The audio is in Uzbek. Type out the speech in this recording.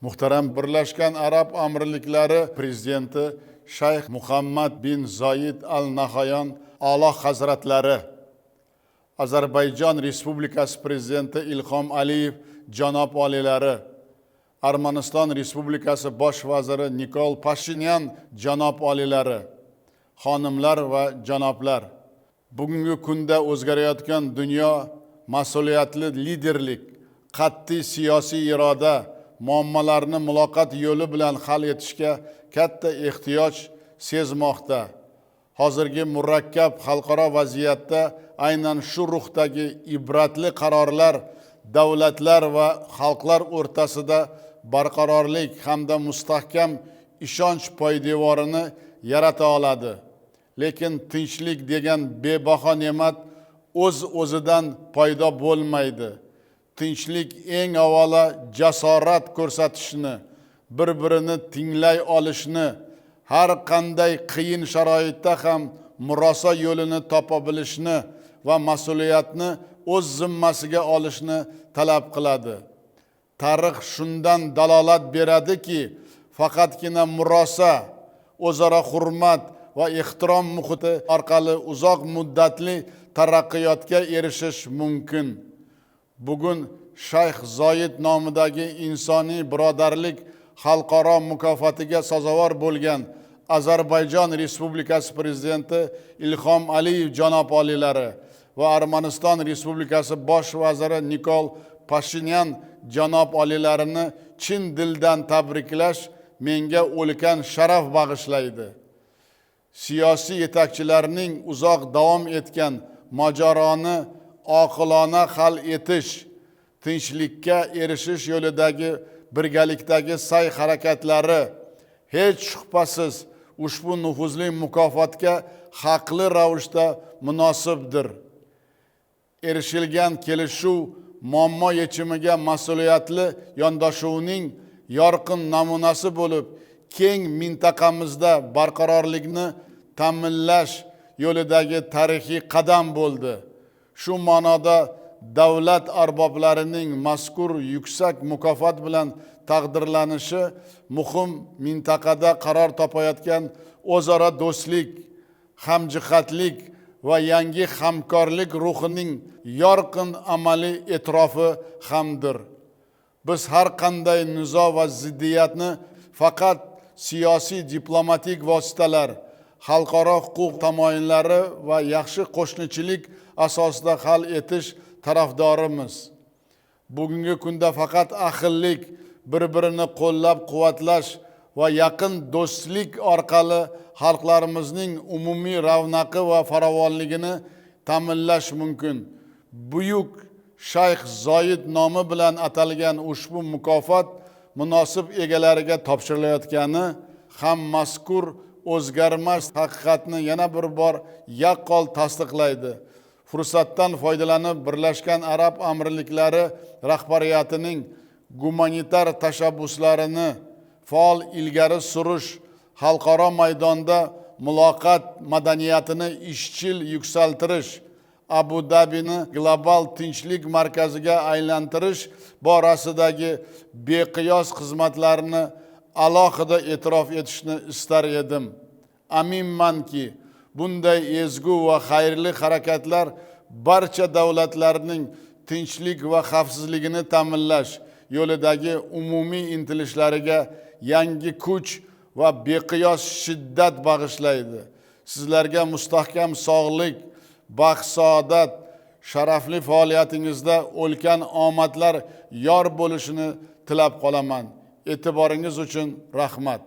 Muhtaram Birlashgan Arab Amirliklari prezidenti Shayx Muhammad bin Zoyid Al Nahayon A'lo Hazratlari, Ozarbayjon Respublikasi prezidenti Ilhom Aliyev janob oliylari, Armaniston Respublikasi bosh vaziri Nikol Pashinyan janob oliylari, xonimlar va janoblar, bugungi kunda o'zgarayotgan dunyo mas'uliyatli liderlik, qat'iy siyosiy iroda, muammolarni muloqot yo'li bilan hal etishga katta ehtiyoj sezmoqda. Hozirgi murakkab xalqaro vaziyatda aynan shu ruhdagi ibratli qarorlar davlatlar va xalqlar o'rtasida barqarorlik hamda mustahkam ishonch poydevorini yarata oladi. Lekin tinchlik degan bebaho ne'mat o'z-o'zidan paydo bo'lmaydi. Tinchlik eng avvalo jasorat ko'rsatishni, bir-birini tinglay olishni, har qanday qiyin sharoitda ham murosa yo'lini topa bilishni va mas'uliyatni o'z zimmasiga olishni talab qiladi. Tarix shundan dalolat beradiki, faqatgina murosa, o'zaro hurmat va ehtirom muhiti orqali uzoq muddatli taraqqiyotga erishish mumkin. Bugun Shayx Zoyid nomidagi insoniy birodarlik xalqaro mukofotiga sazovor bo'lgan Ozarbayjon Respublikasi prezidenti Ilhom Aliyev janob oliylari va Armaniston Respublikasi bosh vaziri Nikol Pashinyan janob oliylarini chin dildan tabriklash menga ulkan sharaf bag'ishlaydi. Siyosiy yetakchilarning uzoq davom etgan mojaroni oqilona hal etish, tinchlikka erishish yo'lidagi birgalikdagi sa'y harakatlari hech shubhasiz ushbu nufuzli mukofotga haqli ravishda munosibdir. Erishilgan kelishuv muammo yechimiga mas'uliyatli yondashuvning yorqin namunasi bo'lib, keng mintaqamizda barqarorlikni ta'minlash yo'lidagi tarixiy qadam bo'ldi. Shu ma'noda davlat arboblarining mazkur yuksak mukofot bilan taqdirlanishi muhim mintaqada qaror topayotgan o'zaro do'stlik, hamjihatlik va yangi hamkorlik ruhining yorqin amaliy e'tirofi hamdir. Biz har qanday nizo va ziddiyatni faqat siyosiy diplomatik vositalar, xalqaro huquq tamoyillari va yaxshi qo'shnichilik asosida hal etish tarafdorimiz. Bugungi kunda faqat ahillik, bir-birini qo'llab-quvvatlash va yaqin do'stlik orqali xalqlarimizning umumiy ravnaqi va farovonligini ta'minlash mumkin. Buyuk Shayx Zoyid nomi bilan atalgan ushbu mukofot munosib egalariga topshirilayotgani ham mazkur o'zgarmas haqiqatni yana bir bor yaqqol tasdiqlaydi. Fursatdan foydalanib, Birlashgan Arab Amirliklari rahbariyatining gumanitar tashabbuslarini faol ilgari surish, xalqaro maydonda muloqot madaniyatini izchil yuksaltirish, Abu Dabini global tinchlik markaziga aylantirish borasidagi beqiyos xizmatlarini alohida e'tirof etishni istar edim. Aminmanki, bunday ezgu va xayrli harakatlar barcha davlatlarning tinchlik va xavfsizligini ta'minlash yo'lidagi umumiy intilishlariga yangi kuch va beqiyos shiddat bag'ishlaydi. Sizlarga mustahkam sog'lik, baxt, saodat, sharafli faoliyatingizda ulkan omadlar yor bo'lishini tilab qolaman. E'tiboringiz uchun rahmat.